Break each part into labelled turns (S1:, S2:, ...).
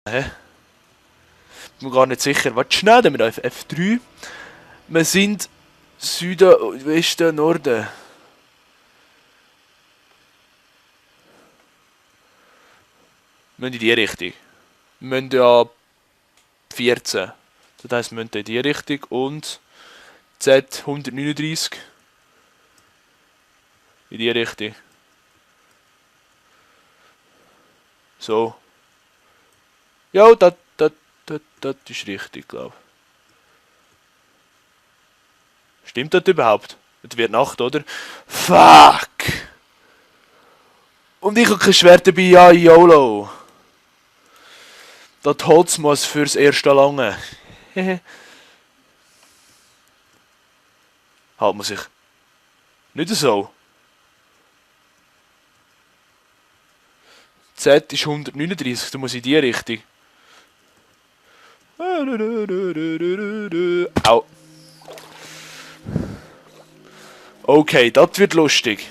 S1: Hä? Ich bin mir gar nicht sicher. Warte schnell, dann wir auf F3. Wir sind Süden, Westen, Norden. Wir müssen in die Richtung. Wir müssen ja 14. Das heisst, wir müssen in die Richtung und Z 139 in die Richtung. So. Ja, das ist richtig, glaube ich. Stimmt das überhaupt? Es wird Nacht, oder? Fuck! Und ich habe kein Schwert dabei, ja, YOLO. Das Holz muss fürs erste lange. Halt muss ich. Nicht so. Z ist 139, du musst in die Richtung. Au. Okay, das wird lustig.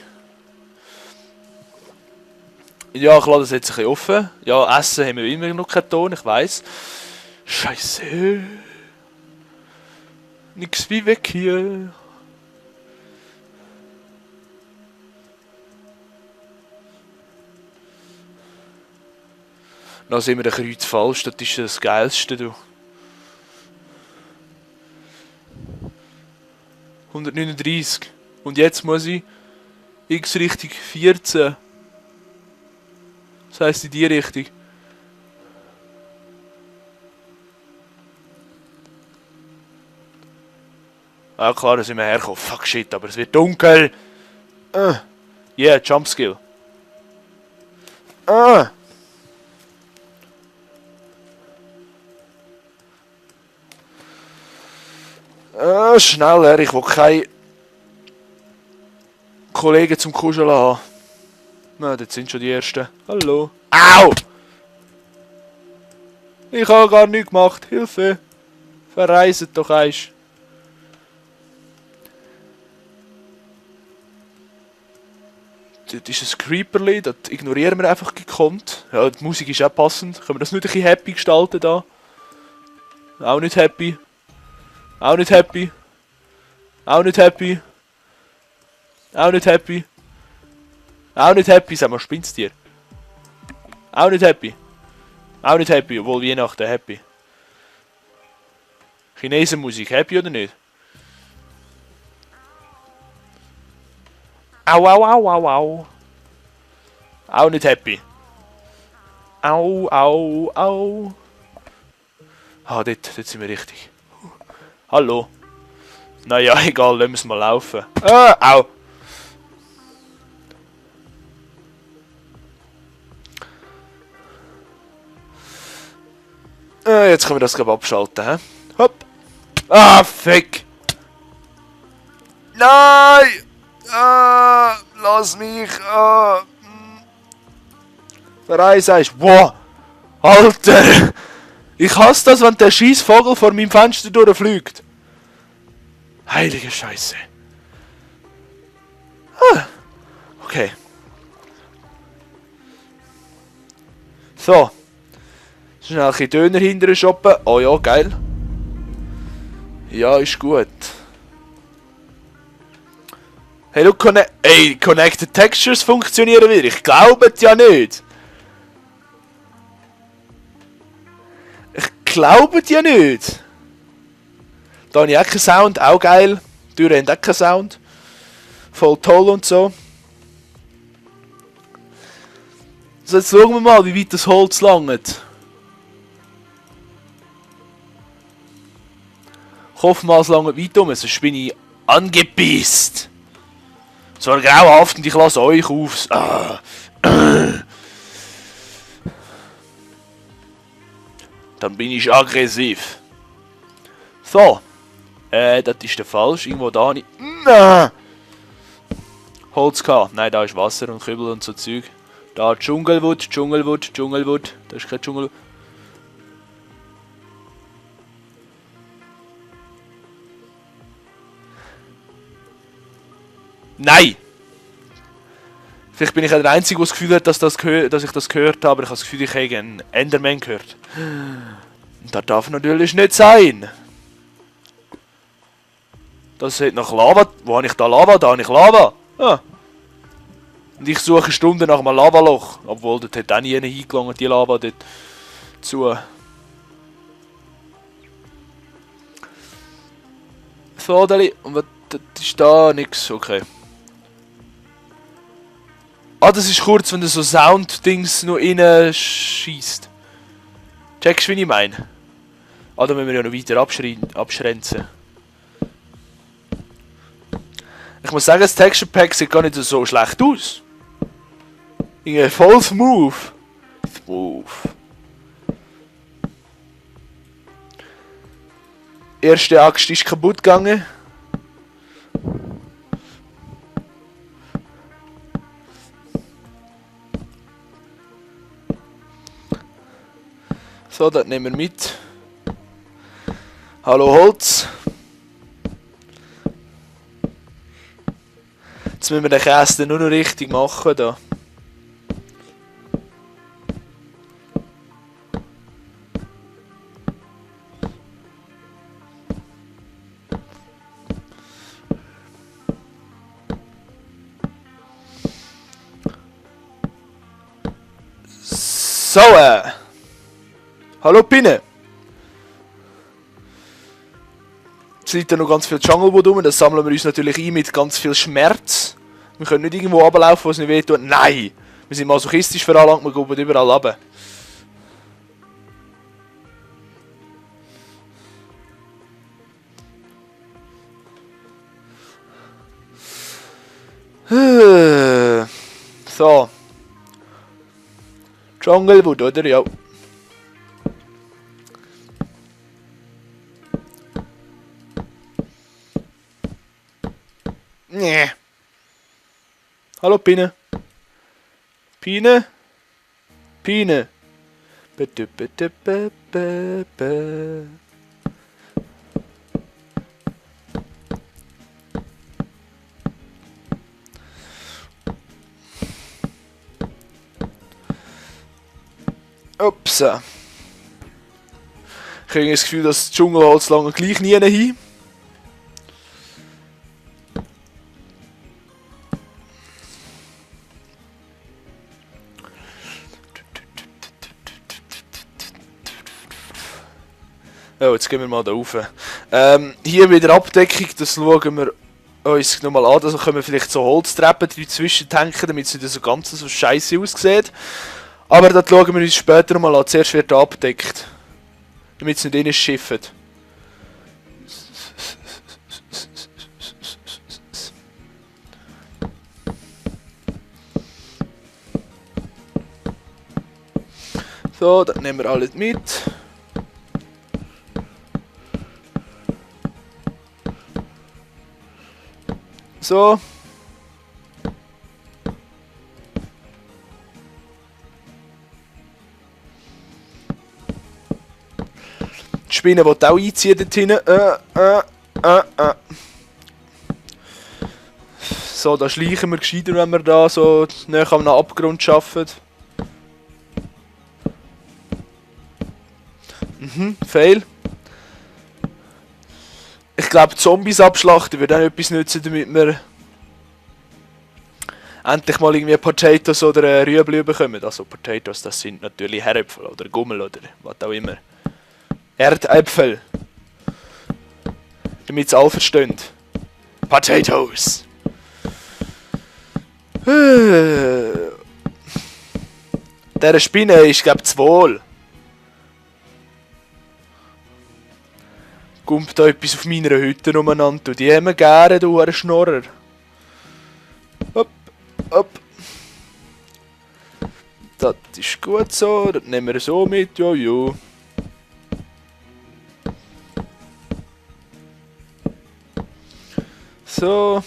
S1: Ja, ich lasse das jetzt ein bisschen offen. Ja, Essen haben wir immer noch keinen Ton, ich weiss. Scheiße. Nix wie weg hier. Dann sind wir ein Kreuz falsch, das ist das Geilste, du. 139. Und jetzt muss ich X Richtung 14. Das heisst in die Richtung. Ah klar, da sind wir hergekommen. Fuck shit, aber es wird dunkel. Yeah, Jump Skill. Schneller, ich will keine Kollegen zum Kuscheln haben. Na, dort sind schon die ersten. Hallo. Au! Ich habe gar nichts gemacht. Hilfe. Verreiset doch eins. Das ist ein Creeperli, das ignorieren wir einfach gekonnt. Ja, die Musik ist auch passend. Können wir das nicht ein bisschen happy gestalten da? Auch nicht happy. Auch nicht happy. Auch nicht happy. Auch nicht happy. Auch nicht happy, sag mal, spinnst dir? Auch nicht happy. Auch nicht happy, obwohl Weihnachten happy. Chinesenmusik, happy oder nicht? Au, au, au, au, au. Auch nicht happy. Au, au, au. Ah, dort sind wir richtig. Hallo. Naja, egal, lassen wir es mal laufen. Au. Jetzt können wir das gerade abschalten, hä? Hopp. Ah, fick. Nein. Lass mich. Verreih sagst. Wow. Alter. Ich hasse das, wenn der scheiß Vogel vor meinem Fenster durchfliegt. Heilige Scheiße. Okay. So. Schnell ein bisschen Döner hinterher shoppen. Oh ja, geil. Ja, ist gut. Hey, look, Connected Textures funktionieren wieder. Ich glaube es ja nicht. Ich glaube es ja nicht. Da habe ich auch keinen Sound, auch geil. Die Türen haben auch keinen Sound. Voll toll und so. So, jetzt schauen wir mal, wie weit das Holz langt. Ich hoffe mal, es langt weit um, sonst bin ich angepisst. So grauhaft und ich lasse euch auf. Dann bin ich aggressiv. So. Das ist der falsch. Irgendwo da nicht. Holz gehabt. Nein, da ist Wasser und Kübel und so Zeug. Da Dschungelwood, Dschungelwood, Dschungelwood. Das ist kein Dschungelwood. Nein! Vielleicht bin ich ja der Einzige, der das Gefühl hat, dass ich das gehört habe, aber ich habe das Gefühl, ich hätte einen Enderman gehört. Und das darf natürlich nicht sein. Das sieht nach Lava. Wo habe ich da Lava? Da habe ich Lava. Ah. Und ich suche Stunden nach einem Lavaloch. Obwohl, dort hat auch nie einer hingelangt, die Lava dort zu. So, Deli. Und was das ist da? Nix. Okay. Ah, das ist kurz, wenn du so Sound-Dings noch rein schießt. Checkst du, wie ich meine? Ah, da müssen wir ja noch weiter abschränzen. Ich muss sagen, das Texture Pack sieht gar nicht so schlecht aus. Irgendwie voll smooth. Smooth. Erste Axt ist kaputt gegangen. So, das nehmen wir mit. Hallo Holz. Jetzt müssen wir den Käse nur noch richtig machen da. So, hallo Pinne. Es liegt noch ganz viel Junglewood rum, das sammeln wir uns natürlich ein mit ganz viel Schmerz. Wir können nicht irgendwo runterlaufen, wo es nicht wehtut. Nein! Wir sind masochistisch veranlagt, wir gehen überall runter. So. Junglewood, oder? Ja. Nee. Hallo Pine. Pine. Pine. Ups. Ich habe das Gefühl, dass das Dschungelholz lange gleich nie hin. Oh, jetzt gehen wir mal da rauf. Hier wieder Abdeckung, das schauen wir uns nochmal an. Also können wir vielleicht so Holztreppen dazwischen tanken, damit es nicht so ganz so scheiße aussieht. Aber das schauen wir uns später nochmal an. Zuerst wird er abgedeckt. Damit es nicht rein schifft. So, dann nehmen wir alles mit. So. Die Spinne will auch einziehen dort hinten. So, da schleichen wir gescheiter, wenn wir da so näher an einem Abgrund arbeiten. Fail. Ich glaube, Zombies abschlachten würde auch etwas nützen, damit wir endlich mal irgendwie Potatoes oder Rüebli bekommen. Also Potatoes, das sind natürlich Herdäpfel oder Gummel oder was auch immer. Erdäpfel. Damit es alle verstehen. Potatoes. Dieser Spinne ist, glaube ich, zu wohl. Kommt da etwas auf meiner Hütte umeinander. Du die immer gerne, du Schnorrer. Hopp, hopp. Das ist gut so. Das nehmen wir so mit. Jojo. So.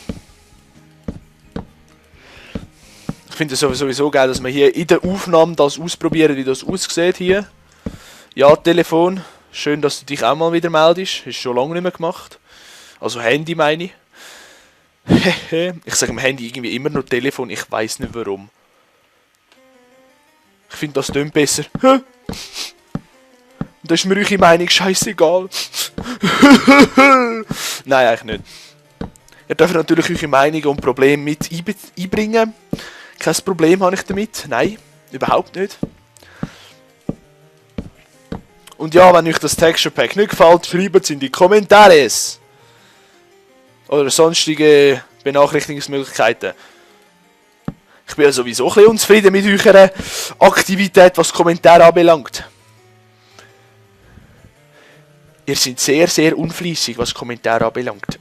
S1: Ich finde es sowieso geil, dass wir hier in der Aufnahme das ausprobieren, wie das aussieht hier. Ja, Telefon. Schön, dass du dich auch mal wieder meldest. Hast du schon lange nicht mehr gemacht. Also Handy meine ich. Ich sage am Handy irgendwie immer noch Telefon, ich weiß nicht warum. Ich finde, das tönt besser. Und das ist mir eure Meinung scheißegal. Nein, eigentlich nicht. Ihr dürft natürlich eure Meinung und Probleme mit einbringen. Kein Problem habe ich damit. Nein, überhaupt nicht. Und ja, wenn euch das Texture Pack nicht gefällt, schreibt es in die Kommentare. Oder sonstige Benachrichtigungsmöglichkeiten. Ich bin ja sowieso ein bisschen unzufrieden mit eurer Aktivität, was Kommentare anbelangt. Ihr seid sehr, sehr unfleissig, was Kommentare anbelangt.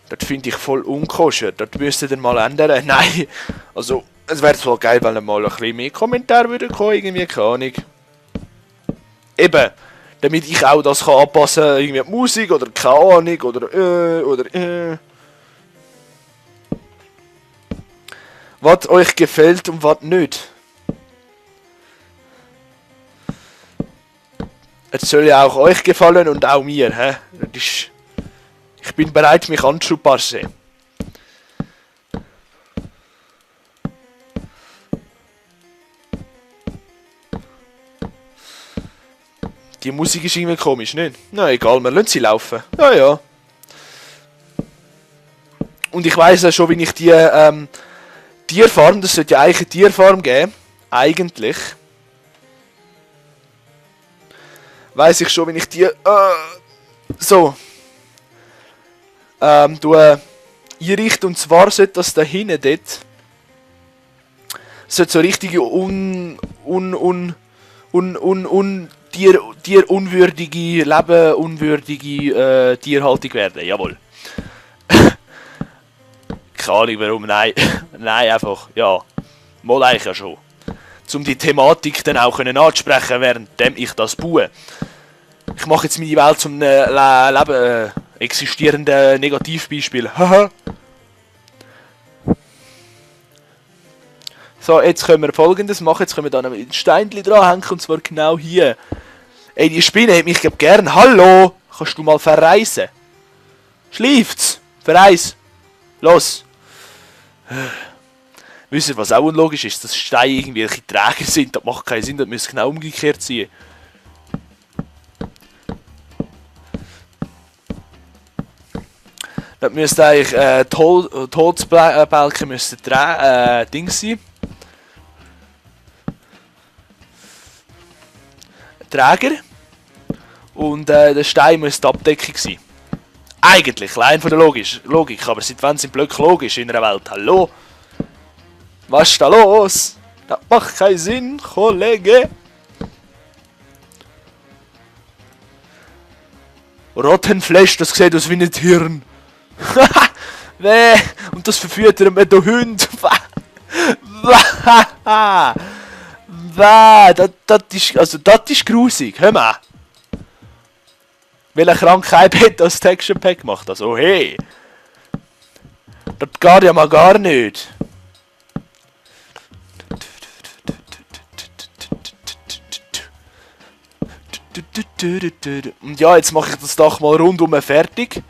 S1: Das finde ich voll unkoscher. Das müsstet ihr mal ändern. Nein, also es wäre zwar geil, wenn ihr mal ein bisschen mehr Kommentare würden kommen, irgendwie, keine Ahnung. Eben, damit ich auch das kann anpassen kann, irgendwie die Musik oder keine Ahnung oder. Was euch gefällt und was nicht. Es soll ja auch euch gefallen und auch mir, hä? Ich bin bereit, mich anzupassen. Die Musik ist irgendwie komisch, nicht? Na egal, wir lassen sie laufen. Ja, ja. Und ich weiss ja schon, wie ich die Tierfarm, das sollte ja eigentlich eine Tierfarm geben. Eigentlich. Weiss ich schon, wenn ich die so einrichte. Und zwar sollte das da hinten dort sollte so richtige tierunwürdige, lebenunwürdige Tierhaltung werden. Jawohl. Keine Ahnung warum, nein. Nein, einfach, ja. Mal eigentlich ja schon. Um die Thematik dann auch anzusprechen, währenddem ich das baue. Ich mache jetzt meine Welt zum existierenden Negativbeispiel. Haha. So, jetzt können wir Folgendes machen. Jetzt können wir da ein Steinchen dranhängen, und zwar genau hier. Ey, die Spinne hat mich gern. Hallo! Kannst du mal verreisen? Schläft's? Verreis. Los. Wisst ihr, was auch unlogisch ist? Dass Steine irgendwelche Träger sind. Das macht keinen Sinn, das müsste genau umgekehrt sein. Das müsste eigentlich Todesbalken müsste Ding sein. Träger. Und der Stein muss die Abdeckung sein. Eigentlich, allein von der Logik. Aber seit wann sind Blöcke logisch in einer Welt? Hallo? Was ist da los? Das macht keinen Sinn, Kollege. Rottenfleisch, das sieht aus wie ein Hirn. Weh, und das verführt er mit dem Hund. Das ist grusig. Hör mal. Welche Krankheit hat das Texture Pack gemacht? Also, hey. Das geht ja mal gar nicht. Und ja, jetzt mache ich das Dach mal rundum fertig.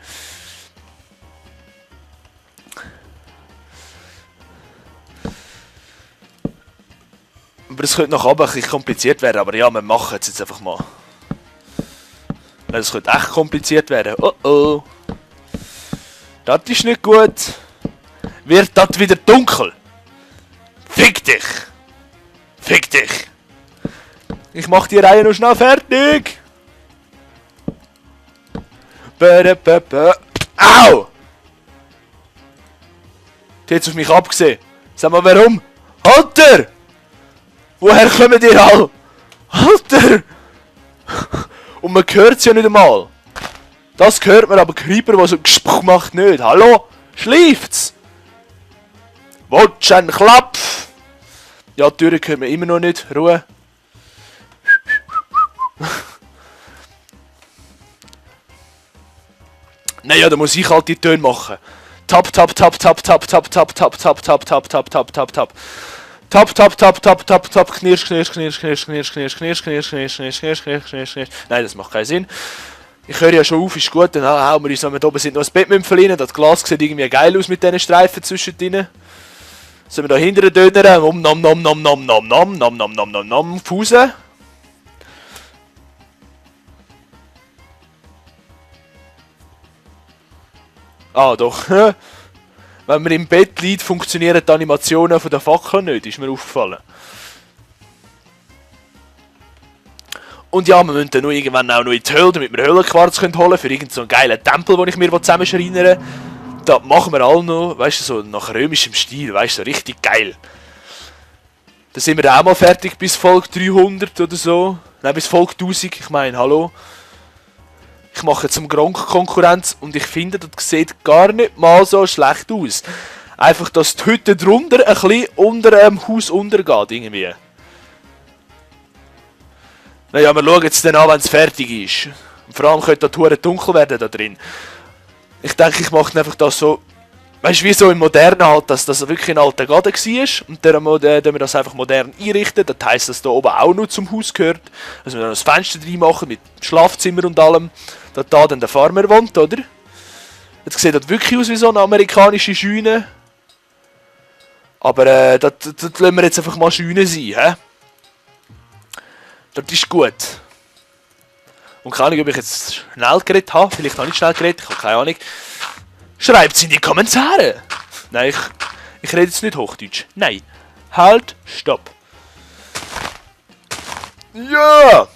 S1: Aber es könnte noch ein bisschen kompliziert werden, aber ja, wir machen es jetzt einfach mal. Es könnte echt kompliziert werden. Oh oh. Das ist nicht gut. Wird das wieder dunkel? Fick dich! Fick dich! Ich mach die Reihe noch schnell fertig! Au! Die hat auf mich abgesehen. Sag mal warum? Halter! Woher kommen die alle? Halter! Und man hört es ja nicht einmal. Das hört man, aber Creeper, der so Gespruch macht, nicht. Hallo? Schläft's? Wotsch ein Klapf? Ja, die Türen hört man immer noch nicht. Ruhe. Naja, da muss ich halt die Töne machen. Tap, tap, tap, tap, tap, tap, tap, tap, tap, tap, tap, tap, tap, tap, tap. Tap, tap, tap, tap, tap, tap, knirsch, knirsch, knirsch, knirsch, knirsch, knirsch, knirsch, knirsch, knirsch, knirsch, knirsch, knirsch, knirsch, knirsch. Nein, das macht keinen Sinn. Ich höre ja schon auf, ist gut, dann hauen wir uns, wenn wir da oben sind, noch ein Bettmümpfel rein. Das Glas sieht irgendwie geil aus mit diesen Streifen zwischendrin. Sollen wir da hinten dödern? Nom nom nom nom nom nom nom nom nom nom nom Fusen. Ah, doch. Wenn man im Bett liegt, funktionieren die Animationen von der Fackel nicht, ist mir aufgefallen. Und ja, wir müssen dann noch irgendwann auch noch in die Höhle, damit wir Höhlenquarz holen können, für irgendeinen so geilen Tempel, den ich mir zusammenschreinere. Da machen wir alle noch, weißt du, so nach römischem Stil, weißt du, so richtig geil. Da sind wir dann auch mal fertig bis Folge 300 oder so. Nein, bis Folge 1000, ich meine, hallo. Ich mache zum Gronk Konkurrenz und ich finde, das sieht gar nicht mal so schlecht aus. Einfach, dass die Hütte drunter ein bisschen unter dem Haus untergeht, irgendwie. Naja, wir schauen jetzt dann an, wenn es fertig ist. Und vor allem könnte das dunkel werden da drin. Ich denke, ich mache einfach das so, weißt du, wie so im Modernen halt, dass das wirklich ein alter Garten war. Und dann wir das einfach modern einrichten. Das heisst, dass da oben auch noch zum Haus gehört. Dass wir dann das Fenster drin machen mit Schlafzimmer und allem. Dass da dann der Farmer wohnt, oder? Jetzt sieht das wirklich aus wie so eine amerikanische Scheune. Aber das lassen wir jetzt einfach mal Scheune sein, hä? Das ist gut. Und keine Ahnung, ob ich jetzt schnell geredet habe. Vielleicht habe ich nicht schnell geredet, ich habe keine Ahnung. Schreibt es in die Kommentare. Nein, ich rede jetzt nicht Hochdeutsch. Nein. Halt, stopp. Ja!